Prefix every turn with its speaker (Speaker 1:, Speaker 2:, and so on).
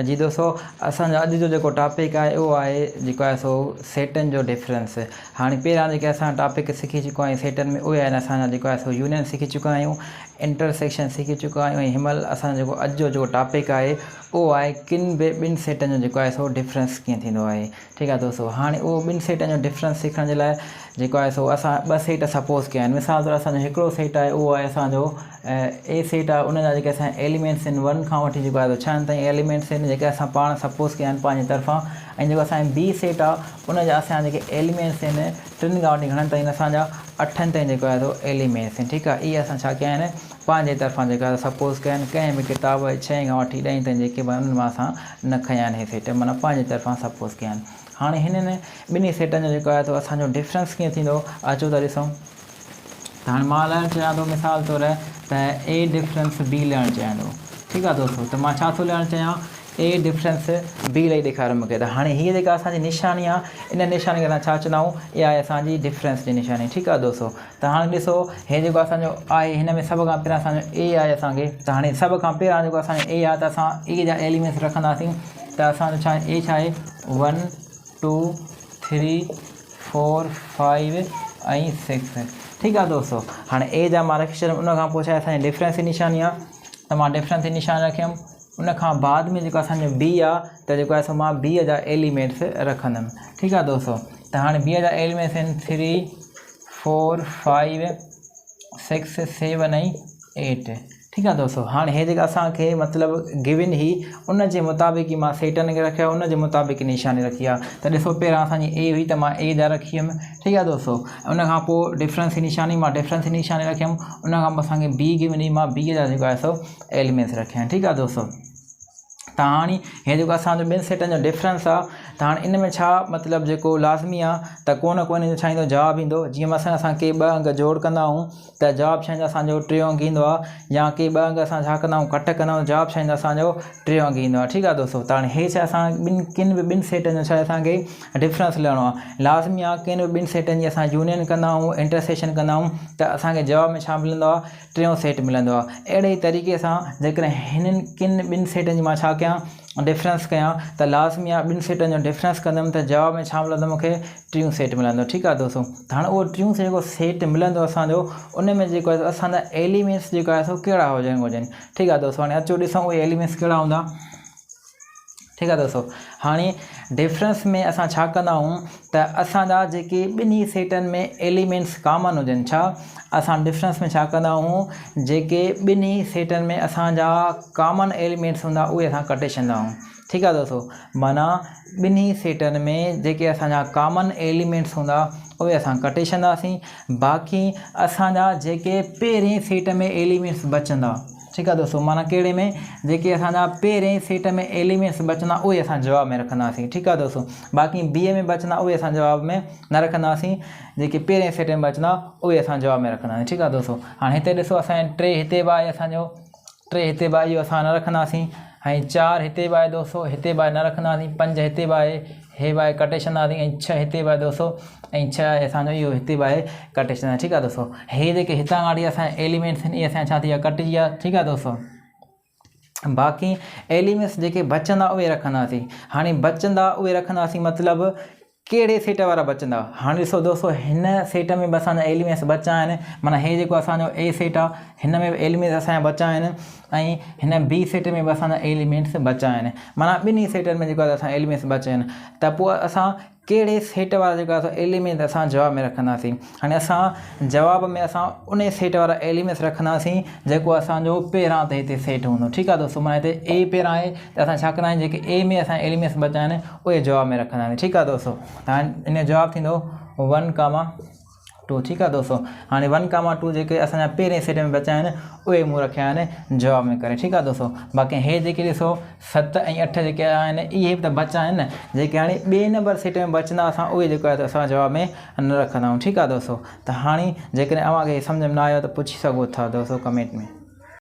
Speaker 1: جي دوستو اسان جو اڄ جو جيڪو ٽاپڪ آهي اهو آهي جيڪو آهي سو سيٽن جو ڊفرنس. هاڻي پهريان جيڪي اسان ٽاپڪ سکي چڪا آهيون سيٽن ۾ اهي آهن اسان جا جيڪو آهي سو يونين سکي چڪا آهيون، انٽرسيڪشن سکي چڪا آهيون ۽ هن مهل اسان جو جيڪو اڄ جو جيڪو ٽاپڪ آهي اهو آهي ڪن به ٻن سيٽن جو جيڪو آهي سو ڊفرنس ڪيئن ٿيندو آهي. ٺيڪ آهي دوستو هاڻي اهو ٻن سيٽن جو ڊفرنس سکڻ جي لاء جيڪو آهي سو اسان ٻه سيٽ سپوز ڪيا آهن. مثال طور اسان جو هڪڙو سيٽ آهي اهو آهي اسان جو اي سيٽ آهي ان جا جيڪي اسان جا ايليمينٽس آهن ون کان وٺي جيڪو آهي سو ڇهن تائين ايليمينٽس آهن جيڪي اسان پاڻ سپوز ڪيا آهن پنهنجي طرفان ۽ جيڪو اسان جو بي سيٽ آهي ان جا اسان جا جيڪي ايليمينٽس آهن ٽن کان وٺي گهڻن تائين اسان جا اٺن تائين جيڪو آهي سو ايليمينٽس آهن ٺيڪ آهي اهي اسان ڇا ڪيا آهن پنهنجي طرفان جيڪا آهي سپوز ڪيا آهن ڪنهن به ڪتاب جي ڇهين کان وٺي ڏهين تائين جيڪي به آهن انهن مان اسان نه کنيا آهن هي سيٽ معنيٰ پنهنجي طرفان سپوز ڪيا آهن هاڻي هنن ٻنهي سيٽن جو جيڪو آهي سو اسان جو ڊفرنس ڪيئن ٿيندو اچو ته ڏسون. ته هاڻي مان لهڻ چاهيان ٿو مثال طور ته اي ڊفرنس بي لهڻ چاهيان ٿو ٺيڪ آهي دوستو ته مان ڇا ٿو لهڻ چاهيان اي ڊفرنس بي لهي ڏيکاريو مونکي ته هاڻي هيء جيڪا اسان جي نشاني آهي ان نشاني کي اسان ڇا چوندا آهيون اها آهي اسان جي ڊفرنس جي نشاني ٺيڪ آهي دوستو ته هاڻي ڏسو هي جيڪو اسان جو آهي هن ۾ سڀ کان پهريان اسان جو اي آهي اسان کي ته هاڻي سڀ کان پهريان جيڪو اسان جو اي آهي ته اسان اي جا ايليمينٽس رکنداسين ته اسان جو ڇا اي ڇا آهي 1 2 3 4 5 ۽ 6 ٺيڪ آ دوستو هاڻي اي جا مان رکي ڇڏيم ان کان پوء ڇا اسان جي ڊفرنس جي نشاني آ ته مان ڊفرنس جي نشاني رکيم ان کان بعد ۾ جيڪو اسان جو بي آ ته جيڪو آهي سو مان بي جا ايليمينٽس رکندم ٺيڪ آ دوستو ته هاڻي بي جا ايليمينٽس آهن 3 4 5 6 7 ۽ 8 ٺيڪ آ دوستو هاڻي هي جيڪا اسان کي مطلب گيون هي ان جي مطابق ئي مان سيٽن کي رکيو ان جي مطابق نشاني رکي آ ته ڏسو پهريان اسان جي اي هئي ته مان اي جا رکي هيم ٺيڪ آ دوستو ان کان پوء ڊفرنس جي نشاني مان ڊفرنس جي نشاني رکيم ان کان پوء اسان کي بي گيون هئي مان بي جا جيڪو آهي سو ايليمينٽس رکيا آهن ٺيڪ آ دوستو ته هاڻي هي جيڪو اسان جو ٻن سيٽن جو ڊفرنس آ ته هاڻي ان ۾ ڇا مطلب جيڪو لازمي آ ته ڪو نه ڪو ان جو ڇا ايندو جواب ايندو جيئن مثلا اسان ڪي ٻه انگ جوڙ ڪندا آهيون ته جواب ڇا ايندو اسان جو ٽيون انگ ايندو آ يا ڪي ٻه انگ اسان ڇا ڪندا آهيون ڪٽ ڪندا آهيون جواب ڇا ايندو اسان جو ٽيون انگ ايندو آ ٺيڪ آ دوستو ته هاڻي هي ڇا اسان ٻن ڪن به ٻن سيٽن جو ڇا اسان کي ڊفرنس لهڻو آ لازمي آ ڪن به ٻن سيٽن جي اسان يونين ڪندا آهيون انٽرسيڪشن ڪندا آهيون ته اسان کي جواب ۾ ڇا ملندو آ ٽيون سيٽ ملندو آهي. اهڙي ئي طريقي سان جيڪڏهن هنن ڪن ٻن سيٽن جي مان ڇا ڪيان ڊفرنس ڪيان ته لازمي آهي ٻن سيٽن جو ڊفرنس ڪندم ته جواب ۾ ڇا ملندو مون کي ٽيون سيٽ ملندو ٺيڪ آهي دوستو ته هاڻي اهو ٽيون جيڪو سيٽ ملندو اسان جو ان ۾ جيڪو آهي اسان جا ايليمينٽس جيڪو آهي سو ڪهڙا هجڻ گهرجن ٺيڪ آهي دوستو هاڻي اچو ڏسون اهي ايليمينٽس ڪهڙا هوندا. ٺيڪ آ دوستو هاڻي ڊفرنس ۾ اسان ڇا ڪندا آهيون ته اسان جا جيڪي ٻنهي سيٽن ۾ ايليمينٽس ڪامن هجن ڇا اسان ڊفرنس ۾ ڇا ڪندا آهيون جيڪي ٻنهي سيٽن ۾ اسان جا ڪامن ايليمينٽس هوندا اهي اسان ڪٽي ڇڏندا آهيون ٺيڪ آ دوستو معنيٰ ٻنهي سيٽن ۾ جيڪي اسان جا ڪامن ايليمينٽس هوندا اهي اسان ڪٽي ڇڏنداسين باقي اسان جا جيڪي پهرين سيٽ ۾ ايليمينٽس بچندا ٺيڪ آ دوستو معنيٰ ڪهڙي ۾ جيڪي اسان جا پهرين سيٽ ۾ ايليمينٽس بچندا اهي اسان جواب ۾ رکنداسين ٺيڪ آ دوستو باقي بي ۾ بچندا اهي اسان جواب ۾ نه رکنداسين جيڪي پهرين سيٽ ۾ بچندا اهي اسان جواب ۾ رکنداسين ٺيڪ آ دوستو هاڻي هتي ڏسو اسان جي ٽي هتي به آهي اسان جو ٽي هتي به آهي اهو اسان نه رکنداسين ۽ چار هتي به آهي دوستو هتي به آهي نه رکنداسين پنج هتي به آهي هي به آهي ڪٽي ڇڏنداسين ۽ ڇهه هتي به آهي دوستو ۽ ڇهه آهي اسان جو اهو هتي به آهي ڪٽي ڇڏنداسين ٺيڪ آهي دوستو هي جيڪي هتان کان وٺي اسان جا ايليمينٽس آهن اهي اسان جا ڇا ٿي ويا ڪٽجي ويا ٺيڪ آهي دوستو باقي ايليمينٽس جيڪي بچندا اهي رکنداسين هاڻي بچندا اهي رکنداسين مطلب ڪهڙي سيٽ وارا بچندا هاڻي ڏسو دوستو هن سيٽ ۾ به اسان جا ايليمينٽس بچا آهن معنيٰ هي جيڪو اسان جو اي سيٽ آهي هن ۾ به ايليمينٽس اسان جا بچا آهن ۽ هن بي سيٽ ۾ به اسان جا ايليمينٽس بچا آهن معنيٰ ٻنهي سيٽن ۾ جيڪو آهي اسان ايليمينٽس بچا آهن ته پوء اسان ڪهڙي سيٽ وارا جيڪو آهي ايليمينٽس اسان جواب ۾ رکنداسين هاڻي اسان جواب ۾ اسان ان سيٽ وارا ايليمينٽس رکنداسين جيڪو اسان جو پهريان تي هتي سيٽ هوندو ٺيڪ آهي دوستو معنيٰ هتي اي پهريان آهي ته اسان ڇا ڪندا آهيون جيڪي اي ۾ اسان ايليمينٽس بچا آهن اهي جواب ۾ رکندا آهيون ٺيڪ آهي دوستو ته هاڻي ان جو جواب ٿيندو ون ڪاما ٽو ٺيڪ آ دوستو هاڻي ون ڪاما ٽو جيڪي اسان جا پهرين سيٽ ۾ بچا آهن اهي مون رکيا آهن جواب ۾ ڪري ٺيڪ آ دوستو باقي هي جيڪي ڏسو 7 ۽ 8 جيڪي آهن اهي به ته بچا آهن نه جيڪي هاڻي ٻئي نمبر سيٽ ۾ بچندا اسان اهي جيڪو آهي اسان جواب ۾ نه رکندا آهيون ٺيڪ آ دوستو ته هاڻي جيڪڏهن اوهان کي سمجھ ۾ نه آيو ته پڇي سگهو ٿا دوستو ڪمينٽ ۾.